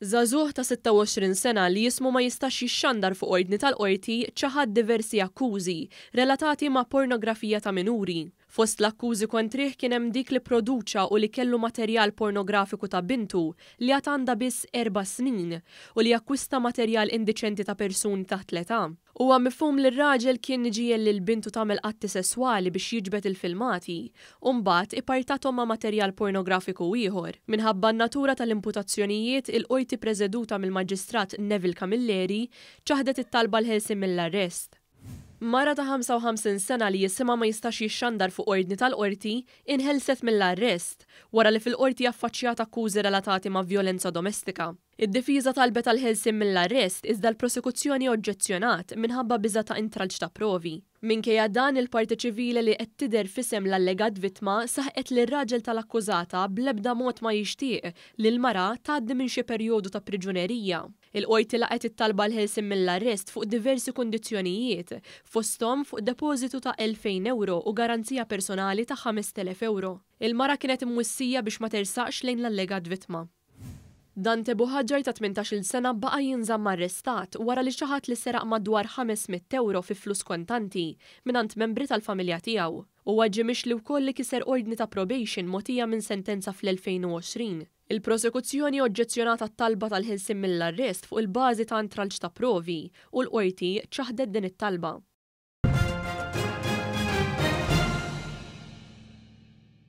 Żagħżugħ ta' 26 sena li ismu ma jistax jixxandar fuq ordni tal-Qorti ċaħad diversi akkużi relatati ma' pornografija ta' minuri. Fost l-akkużi kontrih kien hemm dik li pproduċa u li kellu materjal pornografiku ta' bintu li għad għandha biss erba' snin u li akkwista materjal indiċenti ta' persuni taħt l-età. Huwa mifhum li r-raġel kien iġiegħel lil bintu tagħmel atti sesswali biex jiġbed il-filmati u mbagħad ipartathom ma' materjal pornografiku ieħor. Minħabba n-natura tal-imputazzjonijiet, il-Qorti preseduta mill-Maġistrat Neville Camilleri ċaħdet it-talba għall-ħelsien mill-arrest. Mara ta' 55 sena li isimha ma jistax jixxandar fuq ordni tal-Qorti inħelset mill-arrest wara li fil-Qorti affaċċjat akkużi relatati ma' vjolenza domestika. Id-difiża talbet għall-ħelsien mill-arrest iżda l-prosekuzzjoni oġġezzjonat minħabba biża' ta' intralċ ta' provi. Minkejja dan, il-parte ċivile li qed tidher f'isem l-allegat vittma saħqet li r-raġel tal-akkużata bl-ebda mod ma jixtieq li l-mara tgħaddi minn xi perjodu ta' priġunerija. Il-Qorti laqgħet it-talba għall-ħelsien mill-arrest fuq diversi kundizzjonijiet, fosthom fuq depożitu ta' 2,000 ewro u garanzija personali ta' 5,000 ewro. Il-mara kienet imwissija biex ma tersaqx lejn l-allegat vittma. Dante Buhagiar ta' 18-il sena baqa' jinżamm arrestat wara li ċaħad li seraq madwar 500 ewro fi flus kontanti mingħand membri tal-familja tiegħu. Huwa ġie mixli wkoll li kiser ordni ta' probation mogħtija minn sentenza fl-2020. Il-prosekuzzjoni oġġezzjonat għat-talba tal-ħelsien mill-arrest fuq il-bażi ta' intralċ ta' provi u l-Qorti ċaħdet din it-talba.